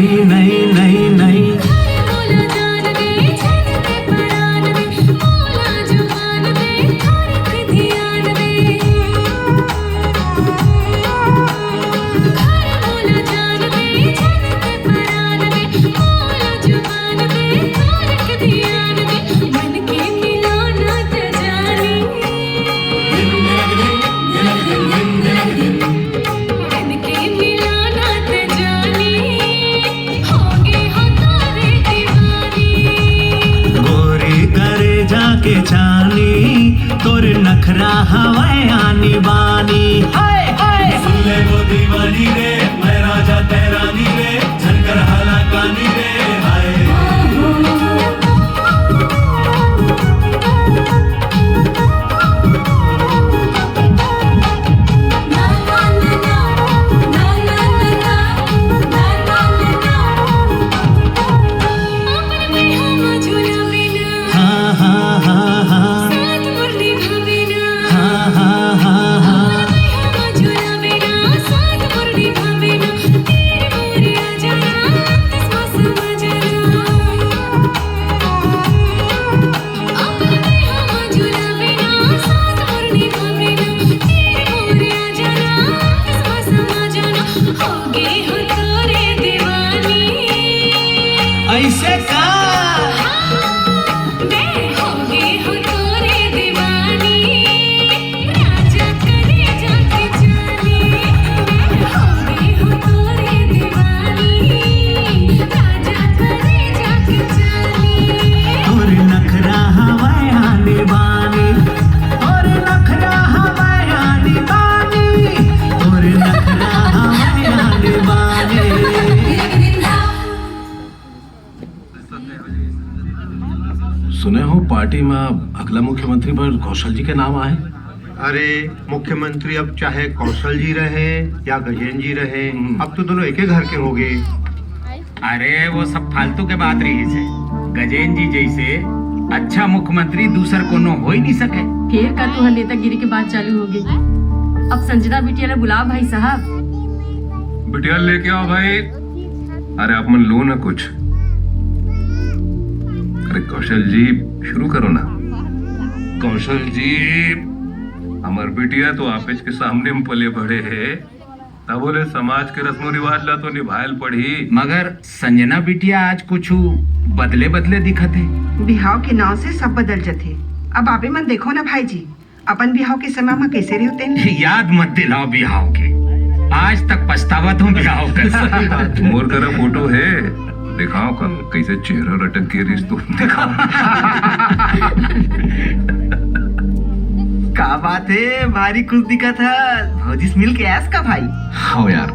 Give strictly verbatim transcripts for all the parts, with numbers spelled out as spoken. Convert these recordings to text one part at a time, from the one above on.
नहीं, नहीं, नहीं। गोरी करे जाके चानी, तोर नखरा हवय आनी बानी। हाय, हाय। सुन ले वो दीवानी रे, मैं राजा तैं रानी रे, झनकर हाला कानी रे, हाय। हाँ, हाँ, हाँ, हाँ। हाँ, हाँ, हाँ, हाँ। ऐसे का? तोर नखरा हवय आनी बानी, तोर नखरा हवय आनी बानी, तोर नखरा हवय आनी बानी। सुने हो, पार्टी में अगला मुख्यमंत्री पर कौशल जी के नाम आए। अरे, मुख्यमंत्री अब चाहे कौशल जी रहे या गजेंद्र जी रहे, हम्म। अब तो दोनों एक ही घर के हो गए। अरे, वो सब फालतू के बात रहिस हे। गजेंद्र जी जैसे अच्छा मुख्यमंत्री दूसर कोनो हो ही नहीं सके। फेर का तुहर नेतागिरी के बात चालू हो गई? अब संजना बिटिया ला बुलाओ भाई साहब। बिटिया लेके आओ भाई। अरे आप मन लो ना कुछ। अरे कौशल जी, शुरू करो ना। कौशल जी, हमर बिटिया तो आपेच के सामने में पले बढ़े हे, तब बोले समाज के रस्मों रिवाज ला तो निभायल पड़ही। मगर संजना बिटिया आज कुछ बदले बदले दिखत हे। बिहाव के नाव से सब बदल जथे। अब आपे मन देखो ना भाई जी, अपन बिहाव के समय म कइसे रहे होते हैं? याद मत दिलाओ बिहाव के, आज तक पछतावत हूँ बिहाव कर। सही बात। मोर करा फोटो है, दिखाओ का, कैसे चेहरा लटक के रिस तो दिखाओ। का बात है, भारी खुश दिखत है, भौजी से मिल के आयस का भाई? हाँ यार।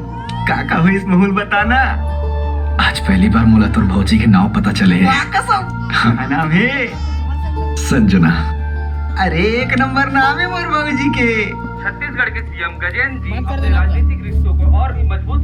का का होइस महूल बताना। आज पहली बार मोला तोर भौजी के नाव पता चले हे। वाह कसम। हाँ। का नाम है? संजना। अरे एक नंबर नाम है मोर भौजी के। छत्तीसगढ़ के सीएम गजेंद्र जी अपने राजनीतिक रिश्तों को और भी मजबूत